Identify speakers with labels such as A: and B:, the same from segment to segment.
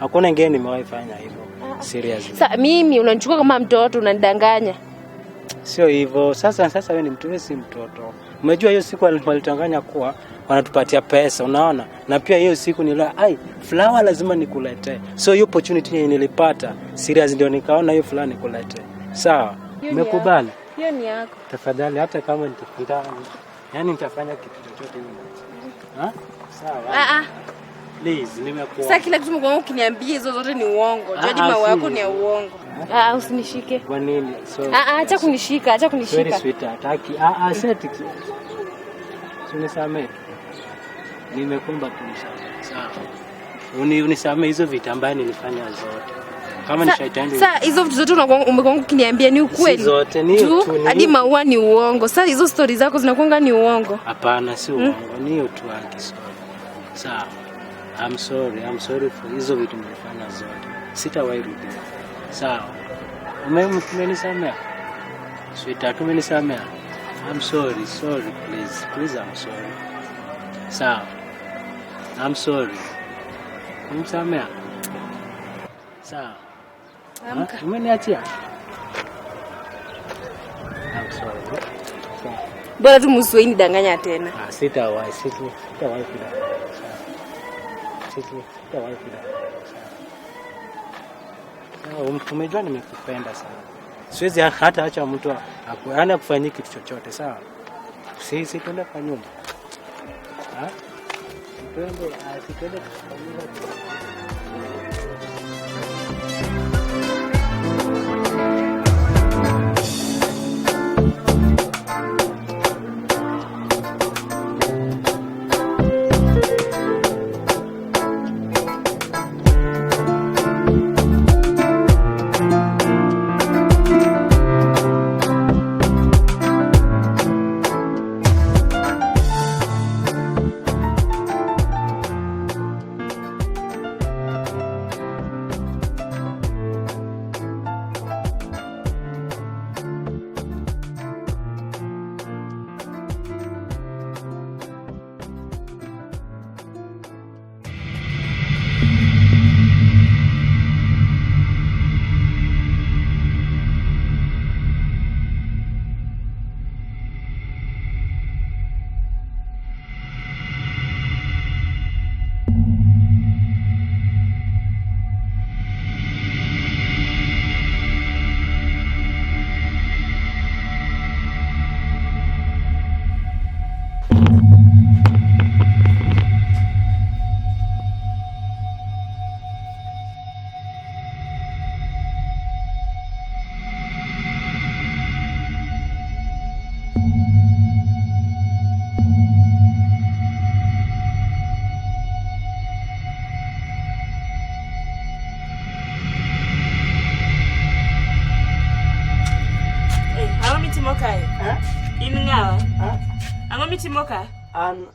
A: Hakuna ingine nimewahi fanya hivyo. Seriously.
B: Sa mimi unanichukua kama mtoto, unanidanganya.
A: Sio hivyo. Sasa wewe ni mtu, wewe si mtoto. Umejua hiyo siku walitanganya kuwa wanatupatia pesa, unaona? Na pia hiyo siku nila ai flower lazima nikuletee. So hiyo opportunity yenye nilipata, serious ndio nikaona hiyo flower nikuletee. Sawa.
B: Hiyo ni
A: Umekubali?
B: Hiyo ni yako.
A: Tafadhali hata kama nitafuta, yani nitafanya kitu chochote hivi. Ha? Sawa.
B: Ah ah.
A: Please, nimekuomba.
C: Sasa kila kitu mko ukiniambia hizo zote ni uongo.
A: Ah,
C: Jadi
A: ah,
C: maua
A: si.
C: yako ni ya uongo.
B: Ah, usinishike.
A: Kwa nini? So,
B: Ah ah, acha kunishika, acha
A: Sorry
B: kunishika.
A: sweetheart. Haki. Ah ah, seti. Unisamee. Nimekuomba tu unisamee. Sawa. Unisamee hizo vitambaa nilifanya zote. Kama ni shaitani.
C: Sasa hizo vitu zote umekuwa ukiniambia ni ukweli.
A: Si zote, ni hiyo
C: Tu,
A: tu, ni
C: hadi
A: hiyo.
C: maua ni uongo. Sasa hizo story zako zinakuanga ni uongo.
A: Hapana, si uongo. Ni hiyo tu haki, sorry. Sawa. I'm sorry. I'm sorry for hizo vitu nilifanya zote. Sitawahi rudia. Sawa. Umenisamea? Sweetheart, umenisamea? I'm sorry, sorry, please. Please, I'm sorry. Sawa. I'm sorry. Umenisamea? Sawa.
C: Amka.
A: Umeniachia? I'm sorry. Sawa.
C: Bora tu msiwahi nidanganya tena.
A: Ah, sitawahi, sitawahi kudanganya. Sawa. Sitawahi kudanganya. Sawa. Sawa, umejua nimekupenda sana. Siwezi hata acha mtu yaani akufanyie kitu chochote, sawa? Si tuende kwa nyumba. Ha? Twende, si tuende kwa nyumba.
D: Ang'o mitimo kae? In ng'awa? Ang'o mitimo ka?
E: An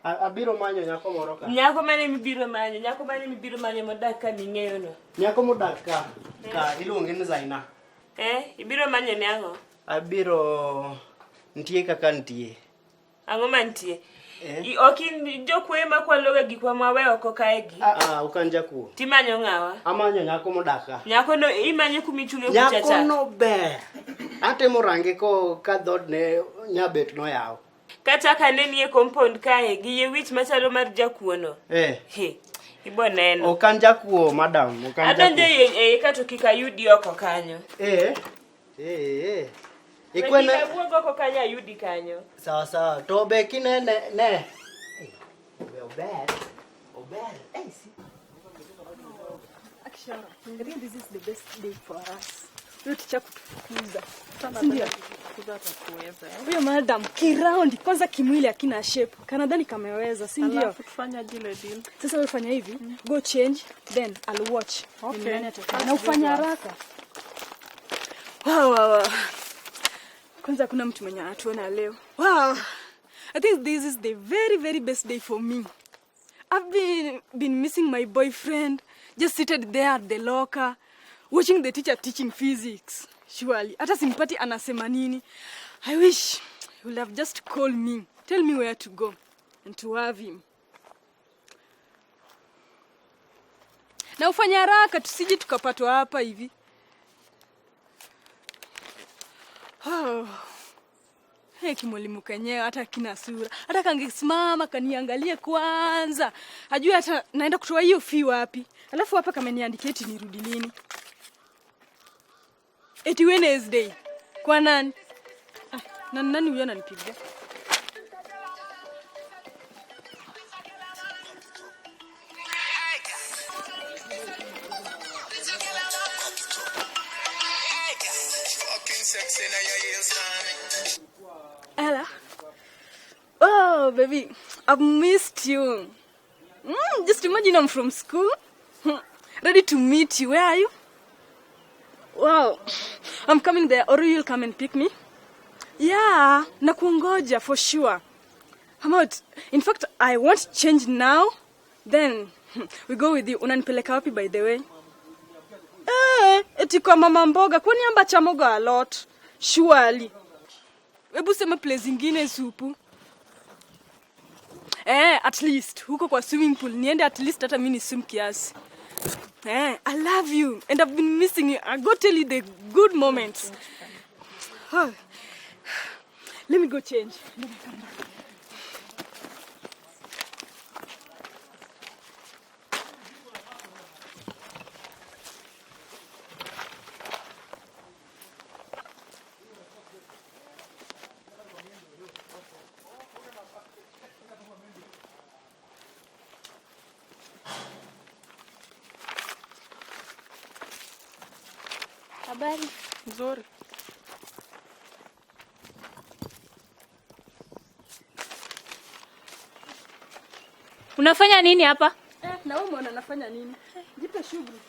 E: abiro manyo nyako moro ka.
D: Nyako mane mibiro manyo? Nyako mane mibiro manyo modak ka ming'eyo no?
E: Nyako modak ka iluonge ni Zaina.
D: Ibiro manyo ne ang'o?
E: Abiro nitie kaka nitie.
D: Ang'o mantie? Ok in jokwe makwaloga gikwa mwaweyo oko kae gi.
E: Ah, ok an jakuo.
D: Timanyo ng'awa?
E: Amanyo nyako modak ka.
D: Nyako no imanyo kumichunge kucha
E: Nyako
D: cha.
E: no ber. Atemo range ko ka dhood ne nyabet noyaw.
D: Kata ka ne nie compound kae gi yie wich machalo mar jakuo no. He, ibo neno.
E: Ok an jakuo, madam. Ok an
D: Adonjo
E: jakuo.
D: e iye ka to kik ayudi oko kanyo.
E: Ikwene.
D: Kik awuog oko kanyo ayudi kanyo.
E: Sawa sawa. To be kinene ne. Be ober. Ober. Si.
F: Akishara, I think this is the best day for us. Huyo teacher kutufukuza. Ndio. Huyo madam kiraundi kwanza kimwili akina shape. Kanadhani kameweza, si ndio?
G: Alafu tufanye ile deal.
F: Sasa wewe fanya hivi, go change then I'll watch.
G: Okay.
F: Ni nani atafanya. Na ufanye haraka. Wow, wow, wow. Kwanza kuna mtu mwenye anatuona leo. Wow. I think this is the very very best day for me. I've been missing my boyfriend, just seated there at the locker, watching the teacher teaching physics. Surely, hata simpati anasema nini. I wish he would have just called me, tell me where to go and to have him. Na ufanye haraka tusije tukapatwa hapa hivi. Oh. Hey, kimwalimu kenyewe hata kina sura. Hata kangesimama kaniangalie kwanza. Ajue hata naenda kutoa hiyo fee wapi. Alafu hapa kameniandikia eti nirudi lini. Eti Wednesday. Kwa nani? Ah, na nani huyo ananipigia? Ella. Oh, baby, I've missed you. Just imagine I'm from school. Ready to meet you. Where are you? Wow. I'm coming there, or you'll come and pick me. Yeah, nakungoja for sure. I'm out. In fact, I want change now. Then we go with you. Unanipeleka wapi by the way? Eti kwa mama mboga. Kwani amba chamoga a lot. Surely. Hebu sema place zingine supu. At least huko kwa swimming pool niende, at least hata mimi ni swim kiasi. I love you and I've been missing you. I go tell you the good moments. Oh. Let me go change. Let me come back.
B: Habari.
G: Nzuri. Unafanya nini hapa?
F: Na wewe umeona nafanya nini? Jipe shughuli.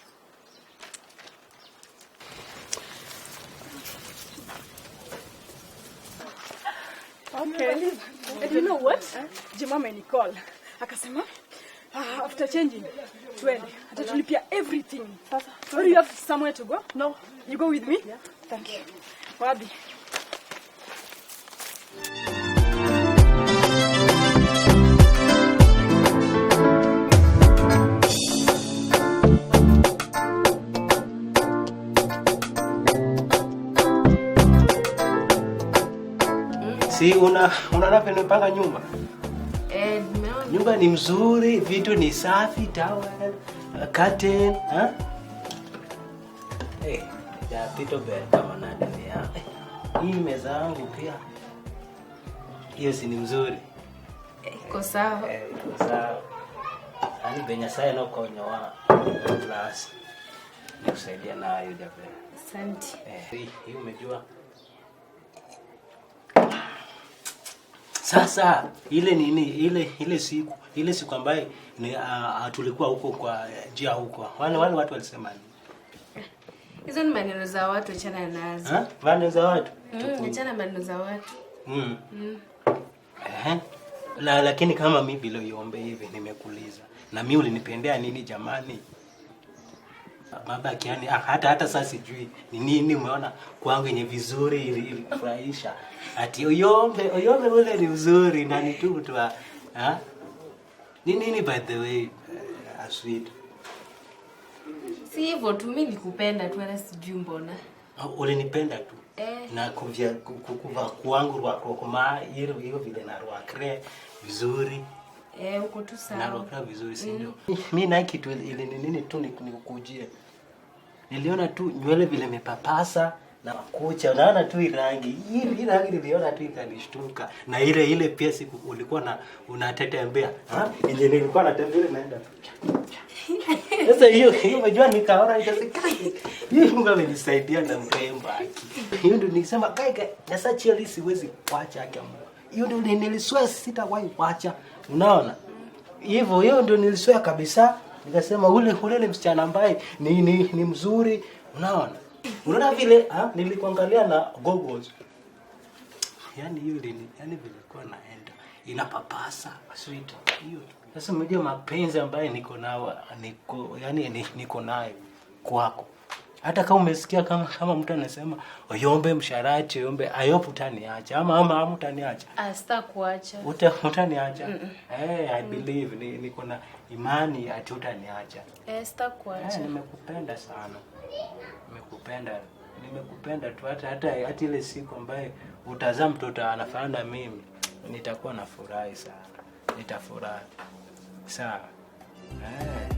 F: Okay. And you know what? Juma amenicall. Akasema after changing twende. Atatulipia everything. Sasa, do you have somewhere to go? No. You go with me? Yeah. Thank you. Wabi.
A: Si unaona vile nimepanga nyumba?
B: Nimeona.
A: Nyumba ni mzuri, vitu ni safi, towel, curtain, ha? Ya pito bed kama nani ya. Hii meza yangu pia. Hiyo si ni mzuri?
B: Iko sawa.
A: Iko sawa. Yaani benya sai no konyoa plus. Nikusaidia nayo jabe.
B: Asante.
A: Hii umejua. Sasa ile nini ile siku ambayo ni tulikuwa huko kwa njia huko. Wale watu walisema nini?
B: Hizo ni maneno za watu, achana nazo.
A: Ha? Maneno za watu?
B: Achana maneno za watu.
A: Lakini kama mimi vile uiombe hivi nimekuuliza. Na mimi ulinipendea nini jamani? Baba kiani hata sasa sijui ni nini umeona kwangu yenye vizuri ili kufurahisha. Ati uyombe ule ni mzuri na ni tu tu. Ha? Ni nini by the way sweet?
B: Si hivyo tu, mimi nilikupenda tu hata sijui mbona.
A: Ulinipenda tu. Na kuvya kuva kwangu rwa kokoma hiyo vile na rwa kre vizuri.
B: Uko tu sawa.
A: Na rwa kre vizuri si ndio? Mimi na kitu ile nini tu nikukujie. Niliona tu nywele vile mepapasa na kucha, unaona tu rangi. Hii rangi niliona tu ikanishtuka. Na ile pia siku ulikuwa na unatetembea. Ha? Ile nilikuwa natembea naenda tu. Sasa hiyo unajua nikaona nikasema hii Mungu amenisaidia na mrembo haki. Hiyo ndio nilisema kai sasa cheli siwezi kuacha haki ya Mungu. Hiyo ndio niliswear sitawahi kuacha. Unaona? Hivyo hiyo ndio niliswear kabisa. Nikasema ule ni msichana ambaye ni mzuri, unaona? Unaona vile nilikuangalia na goggles. Yaani hiyo yaani vilikuwa naenda inapapasa sweet hiyo. Sasa unajua mapenzi ambayo niko nao niko nayo kwako. Hata kama umesikia kama mtu anasema Oyombe msharati, Oyombe ayopo utaniacha ama utaniacha.
B: Ah, sitakuacha.
A: Utaniacha. Eh, I believe niko na imani ati utaniacha.
B: Eh, sitakuacha.
A: Eh, nimekupenda sana. Nimekupenda tu hata ile siku ambaye utazaa mtoto anafanana na mimi, nitakuwa na furahi sana. Nitafurahi. Sawa. Eh.